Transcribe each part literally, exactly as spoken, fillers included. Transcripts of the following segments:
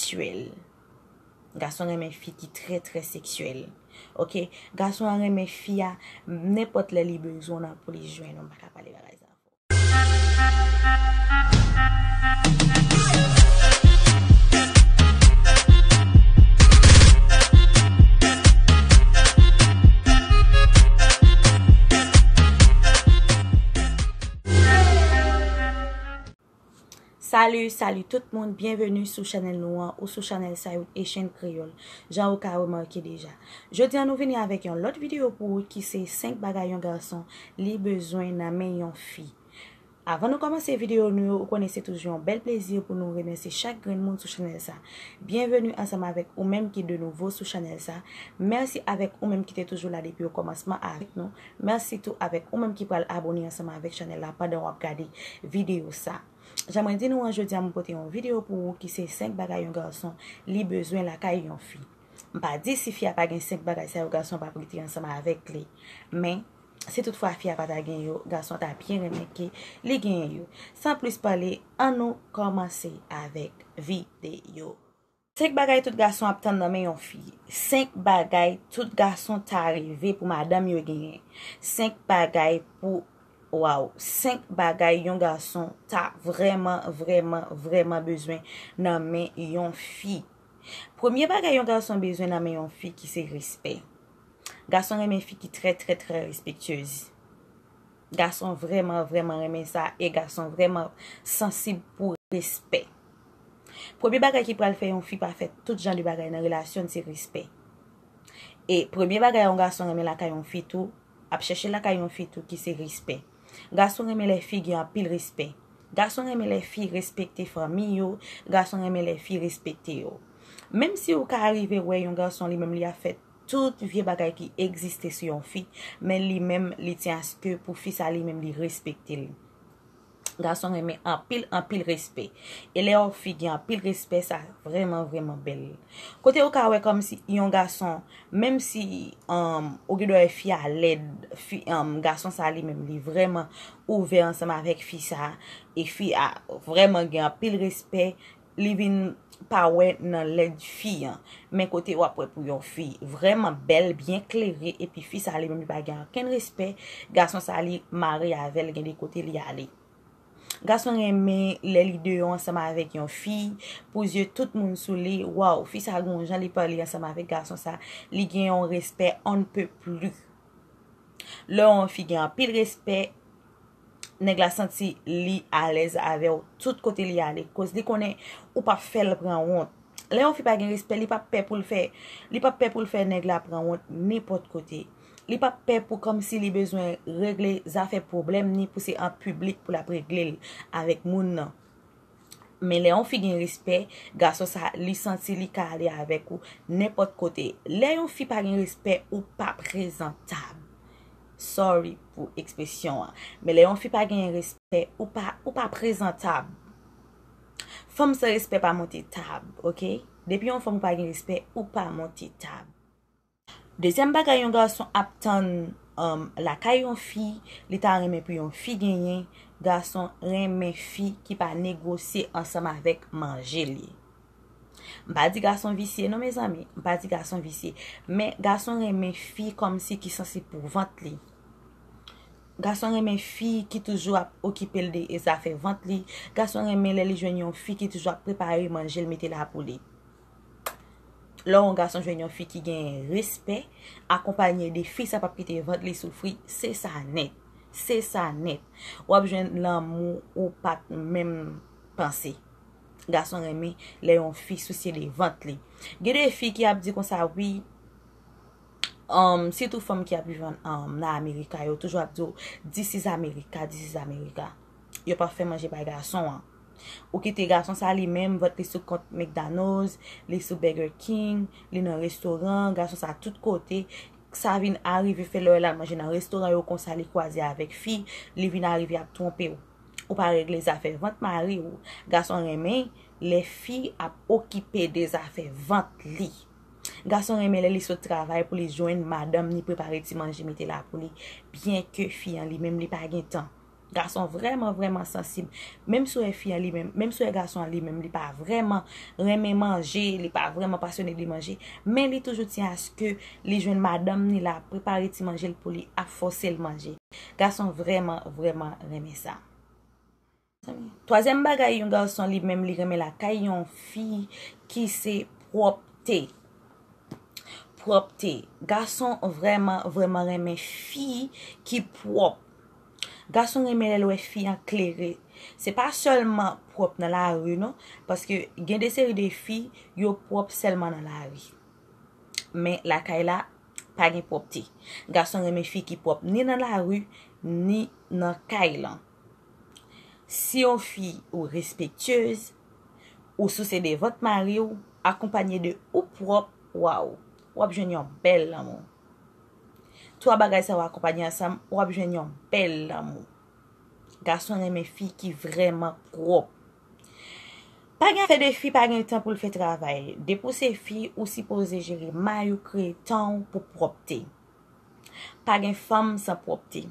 seksyèl. Gason renmen fi ki trè, trè seksyèl. Oke? Gason an renmen fi a, nenpòt lè li bezwen w nan pou li jwenn ou. M pa ka pale bagay sa. Salut, salut tout moun, byenveni sou chanèl nou an ou sou chanèl Sayou Echanj Kreyòl, jan ou ka remake deja. Jodi a nou vini avèk yon lòt videyo pou ou ki se senk bagay yon gason li bezwen nan men yon fi. Avan nou kòmanse videyo nou yo, ou konnen se toujou yon bèl plezi pou nou remèsye chak grenn moun sou chanèl sa. Byenveni ansanm avèk ou menm ki de nouvo sou chanèl sa. Mèsi avèk ou menm ki te toujou la depi okòmansman avèk nou. Mèsi tou avèk ou menm ki pral abòne ansanm avèk chanèl la pandan w ap gade videyo sa. Jan mwen di nou an, jodi a mwen pote yon videyo pou ou ki se senk bagay yon gason li bezwen lakay yon fi. M pa di si fi a pa gen senk bagay sa yo, gason p ap rete ansanm avèk li. Men, si toutfwa fi a pa ta gen yo, gason ta byen renmen ke li genyen yo. San plis pale, ann nou kòmanse avèk videyo. Senk bagay tout gason ap tann nan men yon fi. Senk bagay tout gason ta reve pou madanm yo genyen. Senk bagay pou, waw, senk bagay yon gason ta vrèman, vrèman, vrèman bezwen nan men yon fi. Premye bagay yon gason bezwen nan men yon fi ki se respè. Gason renmen fi ki trè, trè, trè respektyez. Gason vrèman, vrèman renmen sa e gason vrèman sansib pou respè. Premye bagay ki pral fè yon fi pa fè tout jan de bagay nan relasyon se respè. E premye bagay yon gason renmen lakay yon fi tou, ap chèche lakay yon fi tou ki se respè. Gason renmen lè fi gen anpil respè. Gason renmen lè fi respekte fanmi yo, gason renmen lè fi respekte yo. Menm si ou ka rive wè yon gason li menm li ap fè tout vye bagay ki egziste sou yon fi, men li menm li tyen aske pou fi sa li menm li respekte l. Gason renmen anpil, anpil respè. E lè yon fi gen anpil respè, sa vrèman, vrèman bèl. Kote ou ka wè kòmsi yon gason, menm si um, ou gen dwa wè fi a lèd, fi, um, gason sa li menm li vrèman ouvè ansanm avèk fi sa, e fi a vrèman gen anpil respè, li vin pa wè nan lèd fi an. Men kote w ap wè pou yon fi vrèman bèl, byen klere, epi fi sa li menm li pa gen okenn respè, gason sa li mare avè l, gen de kote li ale. Gason renmen lè li deyò ansanm avèk yon fi, pou zye tout moun sou li, waw, fi sa gon jan li pale ansanm avèk gason sa, li gen yon respè on ne peut plus. Lè yon fi gen anpil respè, nèg la santi li alèz avè w tout kote li ale, koz li konnen ou p ap fè l pran wont. Lè yon fi pa gen respè, li p ap pè pou l fè, li p ap pè pou l fè nèg la pran wont nenpòt kote. Li p ap pè pou kòmsi li bezwen regle zafè pwoblèm ni pou se an piblik pou l ap regle l avèk moun nan. Men lè yon fi gen respè, gason sa, li santi li ka ale avèk ou nenpòt kote. Lè yon fi pa gen respè, ou pa prezantab. Sorry pou ekspresyon an. Men lè yon fi pa gen respè, ou pa, ou pa prezantab. Fanm san respè pa monte tab, oke? Depi yon fanm ou pa gen respè, ou pa monte tab. Dezyèm bagay yon gason ap tann, um, lakay yon fi, li ta renmen pou yon fi genyen, gason renmen fi ki pa negosye ansanm avèk manje li. M pa di gason visye non, mezanmi, m pa di gason visye, men gason renmen fi kòmsi ki sanse pou vant li. Gason renmen fi ki toujou ap okipe l de zafè vant li. Gason renmen lè li jwenn yon fi ki toujou ap prepare manje l mete la pou li. Lè yon gason jwenn yon fi ki gen respè, akonpanye de fi sa p ap kite vant li soufri, se sa nèt. Se sa nèt. W ap jwenn lanmou ou pa t menm panse. Gason renmen lè yon fi sousye de vant li. Gen de fi ki ap di konsa, wi, um, sitou fanm ki ap viv an, um, nan Amerika, yo toujou ap di w, "This is America, this is America." Yo p ap fè manje bay gason an. Ou kite gason sa li menm, vant li sou kont McDonald's, li sou Burger King, li nan restoran, gason sa tout kote. Sa vin arive fè lè w al manje nan restoran yo konsa li kwaze avèk fi, li vin arive ap twonpe w. Ou pa regle zafè vant mari w. Gason renmen lè fi ap okipe de zafè vant li. Gason renmen lè li sot travay pou li jwenn madanm ni prepare ti manje mete la pou li, byenke fi an li menm li pa gen tan. Gason vrèman, vrèman sansib. Menm si w wè fi an li menm, menm si w wè gason an li menm, li pa vrèman renmen manje, li pa vrèman pasyone de manje, men li toujou tyen aske li jwenn madanm ni la ap prepare ti manje l pou li, ap fòse l manje. Gason vrèman, vrèman renmen sa. Twazyèm bagay yon gason li menm li renmen lakay yon fi ki se pwòpte. Pwòpte. Gason vrèman, vrèman renmen fi ki pwòp. Gason renmen lè l wè fi an klere. Se pa sèlman pwòp nan lari non, paske gen de seri de fi yo pwòp sèlman nan lari. Men lakay la pa gen pwòpte. Gason renmen fi ki pwòp ni nan lari, ni nan kay lan. Si yon fi ou respektyez, ou souse de vant mari w, akonpanye de ou pwòp, waw, w ap jwenn yon bèl lanmou. Twa bagay sa yo akonpanye ansanm, w ap jwenn yon bèl lanmou. Gason renmen fi ki vrèman pwòp. Pa gen afè de fi pa gen tan pou l fè travay. Depi w se fi, ou sipoze jere may ou, kreye tan w pou pwòpte. Pa gen fanm san pwòpte.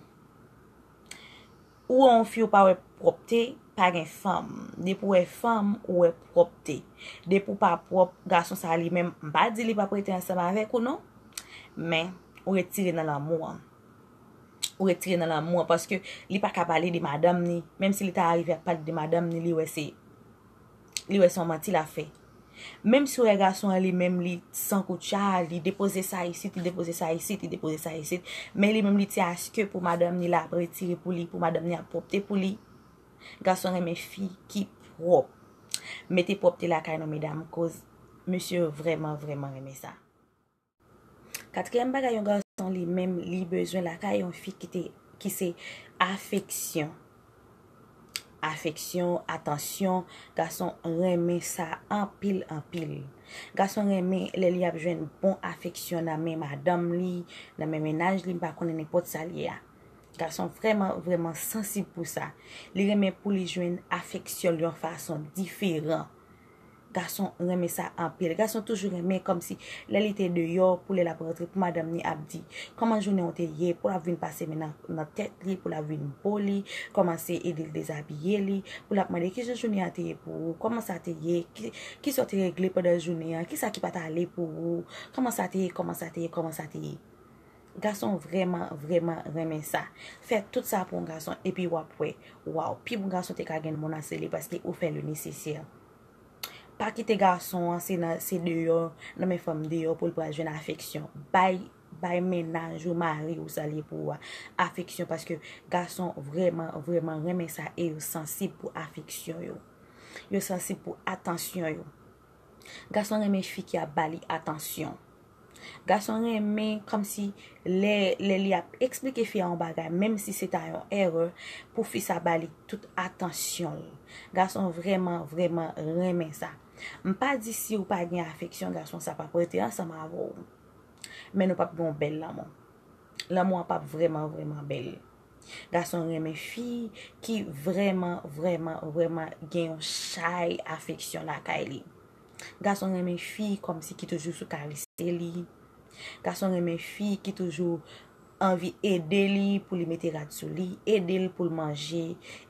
Ou wè yon fi ou pa wè pwòpte, pa gen fanm. Depi w wè fanm, ou wè pwòpte. Depi w pa pwòp, gason sa li menm, m pa di li p ap rete ansanm avèk ou non. Men, ou retire nan lanmou an. Ou retire nan lanmou an paske li pa ka pale de madanm ni. Menm si li ta arive ap pale de madanm ni, li wè se li wè se yon manti l ap fè. Menm si w wè gason an li menm li san koutcha, li depoze sa isit, li depoze sa isit, li depoze sa isit, men li menm li tyen aske pou madanm ni la ap retire pou li, pou madanm ni ap pwòpte pou li. Gason renmen fi ki pwòp. Mete pwòpte lakay nou medam, koz mesye yo vrèman, vrèman renmen sa. Katriyèm bagay yon gason li menm li bezwen lakay yon fi ki te, ki se afeksyon. Afeksyon, atansyon, gason renmen sa anpil, anpil. Gason renmen lè li ap jwenn bon afeksyon nan men madanm li, nan men mennaj li, m pa konnen nenpòt sa l ye a. Gason vrèman, vrèman sansib pou sa. Li renmen pou li jwenn afeksyon l yon fason diferan. Gason renmen sa anpil. Gason toujou renmen kòmsi lè li te deyò, pou lè l ap rantre, pou madanm ni ap di kòman jounen w te ye, pou l ap vin pase men nan, nan tèt li, pou l ap vin bo li, kòmanse ede l dezabiye li, pou l ap mande kijan jounen an te ye pou ou, kòman sa te ye, ki, kisa w te regle pandan jounen an, kisa ki pa t ale pou ou, kòman sa te ye, kòman sa te ye, kòman sa te ye. Gason vrèman, vrèman renmen sa. Fè tout sa pou yon gason, epi w ap wè, waw, pi bon gason te ka gen nan mond lan se li, paske ou fè le nesesè. Pa kite gason an, se nan, se deyò, nan men fanm deyò pou l pral jwenn afeksyon. Bay, bay mennaj ou, mari ou, sa l ye pou ou a, afeksyon, paske gason vrèman, vrèman renmen sa e yo sansib pou afeksyon yo. Yo sansib pou atansyon yo. Gason renmen fi ki ap ba li atansyon. Gason renmen kòmsi lè, lè li ap eksplike fi a yon bagay, menm si se ta yon erè, pou fi sa ba li tout atansyon l. Gason vrèman, vrèman renmen sa. M pa di si w pa gen afeksyon, gason sa p ap rete ansanm avè w. Men nou p ap gen yon bèl lanmou. Lanmou an p ap vrèman, vrèman bèl. Gason renmen fi ki vrèman, vrèman, vrèman gen yon chay afeksyon lakay li. Gason renmen fi kòmsi ki toujou sou karese li. Gason renmen fi ki toujou anvi ede li pou li mete rad sou li, ede l pou l manje,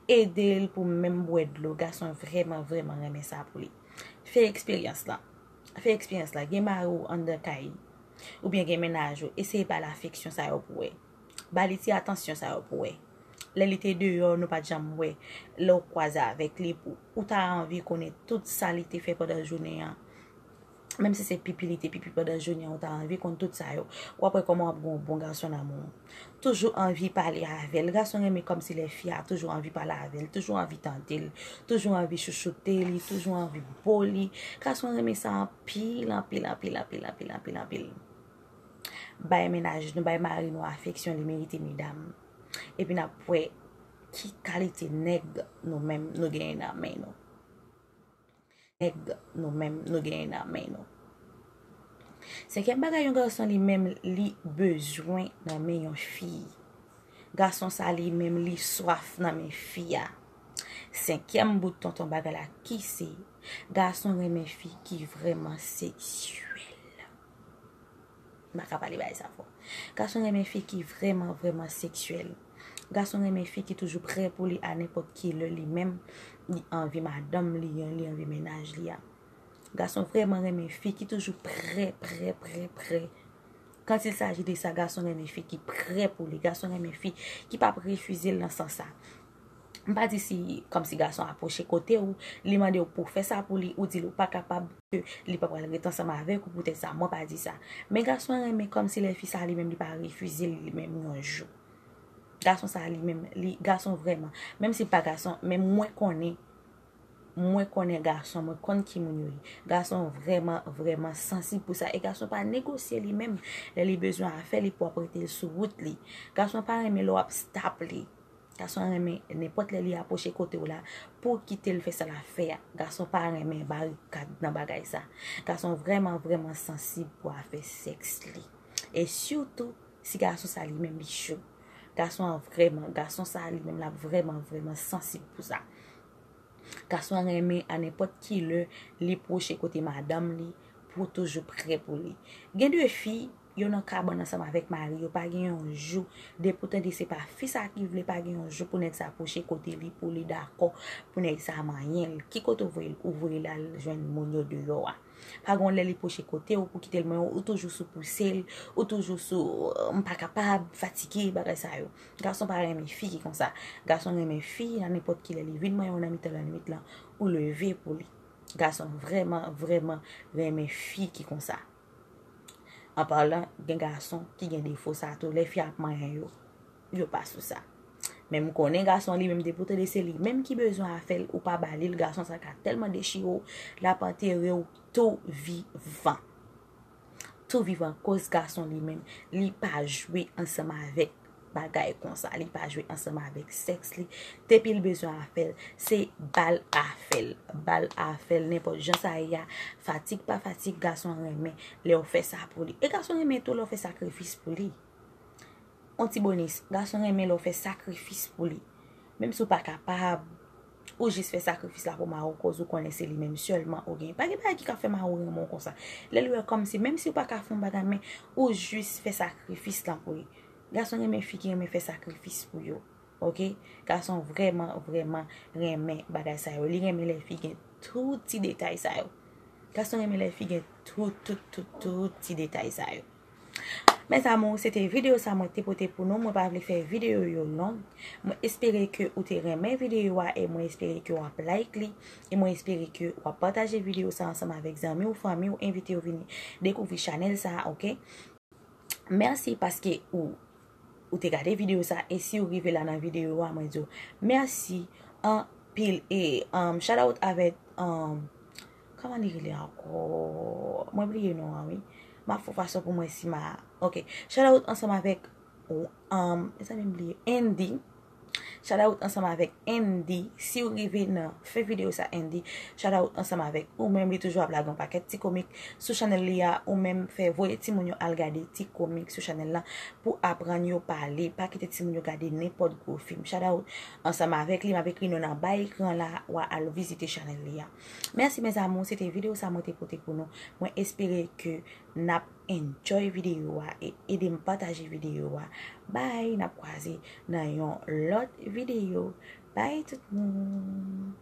ede l pou menm bwè dlo. Gason vrèman, vrèman renmen sa pou li. Fè eksperyans lan. Fè eksperyans la. Gen mari w anndan kay, oubyen gen mennaj ou, eseye ba l afeksyon sa yo pou wè. Ba li ti atansyon sa yo pou wè. Lè li te deyò, nou pa t janm wè. Lè w kwaze avèk li, pou, ou ta anvi konnen tout sa li te fè pandan jounen an. Menm si se pipi li te pipi pandan jounen an, ou ta anvi konn tout sa yo. W ap wè kòman w ap gen yon bon gason nan men w. Toujou anvi pale avè l. Gason renmen kòmsi lè fi a toujou anvi pale avè l, toujou anvi tande l, toujou anvi chouchoute li, toujou anvi bo li. Gason renmen sa anpil, anpil, anpil, anpil, anpil, anpil, anpil. Bay mennaj nou, bay mari nou afeksyon li merite, medam. Epi n ap wè ki kalite nèg nou menm nou genyen nan men nou. Nèg nou menm nou genyen nan men nou. Senkyèm bagay yon gason li menm li bezwen nan men yon fi. Gason sa li menm li swaf nan men fi a. Senkyèm bout tonton bagay la ki se gason renmen fi ki vrèman seksyèl. M pa ka pale bagay sa fò. Gason renmen fi ki vrèman, vrèman seksyèl. Gason renmen fi ki toujou prè pou li a nenpòt ki lè li menm, li anvi madanm li an, li anvi mennaj li a. Gason vrèman renmen fi ki toujou prè, prè, prè, prè. Quand il s'agit de ça, gason renmen fi ki prè pou li. Gason renmen fi ki p ap refize l nan sans sa. M pa di si, kòmsi gason apwoche kote w, li mande w pou w fè sa pou li, ou di l ou pa kapab, ke li pa pral ret ansanm avèk ou poutèt sa. Mwen pa di sa. Men gason renmen kòmsi lè fi sa li menm li pa refize l li menm yon jou. Gason sa li menm, li gason vrèman. Menm si l pa gason, men mwen konnen, mwen konnen gason, mwen konn ki moun yo ye. Gason vrèman, vrèman sansib pou sa. E gason pa negosye li menm. Lè li bezwen afè li pou ap rete l sou wout li. Gason pa renmen lè w ap stop li. Gason renmen nenpòt lè li apwoche kote w la pou w kite l fè sa l ap fè a. Gason pa renmen barikad nan bagay sa. Gason vrèman, vrèman sansib pou afè sèks li. E sitou, si gason sa li menm li cho. Gason an vrèman, gason sa li menm l ap vrèman, vrèman sansib pou sa. Gason an renmen a nenpòt ki lè li pwoche kote madanm li pou toujou prè pou li. Gen de fi, yo nan kabann ansanm avèk mari yo, pa gen yon jou, depi w tande se pa fi sa ki vle, pa gen yon jou pou nèg sa pwoche kote li pou li dakò pou nèg sa manyen l. Ki kote w voye l? Ou voye l al jwenn moun yo deyò a. Pa gen lè li pwoche kote w pou kite l manyen w, ou toujou sou pouse l, ou toujou sou, "M pa kapab, fatige," bagay sa yo. Gason pa renmen fi ki konsa. Gason renmen fi nan nenpòt ki lè li vin manyen w nan mitan lannwit lan, ou leve pou li. Gason vrèman, vrèman renmen fi ki konsa. An palan, gen gason ki gen defo sa tou. Lè fi ap manyen yo, yo pa sou sa. Men m konnen gason li menm depi w tande se li menm ki bezwen afè l, ou pa ba li l, gason sa ka tèlman dechire w, l ap antere w tou vivan. Tou vivan, koz gason li menm, li pa jwe ansanm avèk bagay konsa, li pa jwe ansanm avèk sèks li. Depi l bezwen afè l, se ba l afè l. Ba l afè l, nenpòt jan sa ye a, fatig pa fatig, gason renmen lè w fè sa pou li. E gason renmen tou lè w fè sakrifis pou li. On ti bonis, gason renmen lè w fè sakrifis pou li. Menm si w pa kapab, ou jis fè sakrifis la pou mari w, koz ou konnen se li menm sèlman ou gen. Pa gen bagay ki ka fè mari w renmen w konsa. Lè l wè kòmsi, menm si w pa ka fè yon bagay, men ou jis fè sakrifis lan pou li. Gason renmen fi ki renmen fè sakrifis pou yo. Oke? Gason vrèman, vrèman renmen bagay sa yo. Li renmen lè fi gen tout ti detay sa yo. Gason renmen lè fi gen tout, tout, tout, tout ti detay sa yo. Mes amours, se te videyo sa mwen te pote pou nou. Mwen pa vle fè videyo yo long. Mwen espere ke ou te renmen videyo a e mwen espere ke w ap like li. E mwen espere ke w ap pataje videyo sa ansanm avèk zanmi w, fanmi w, envite yo vini dekouvri chanèl sa, oke? Mèsi paske ou, ou te gade videyo sa e si w rive la nan videyo a, mwen di w mèsi anpil. E, um, shout out avèk, um, kòman li rele ankò? Mwen bliye non an, wi. M ap fè fason pou mwen si ma, oke. Shout out ansanm avèk, um, mezanmi, m bliye. Andy. Shout out ansanm avèk Andy. Si w rive nan fen videyo sa, Andy, shout out ansanm avèk ou menm. Li toujou ap lage yon pakèt ti komik sou chanèl li a. Ou menm fè voye timoun yo al gade ti komik sou chanèl la pou aprann yo pale. Pa kite timoun yo gade nenpòt gwo fim. Shout out ansanm avèk li. M ap ekri non nan ba ekran la. W a al vizite chanèl li a. Mèsi, mes amours. Se te videyo sa mwen te pote pou nou. Mwen espere ke n ap enjoy videyo a e ede m pataje videyo a. Bye, n ap kwaze nan yon lòt videyo. Bye tout moun.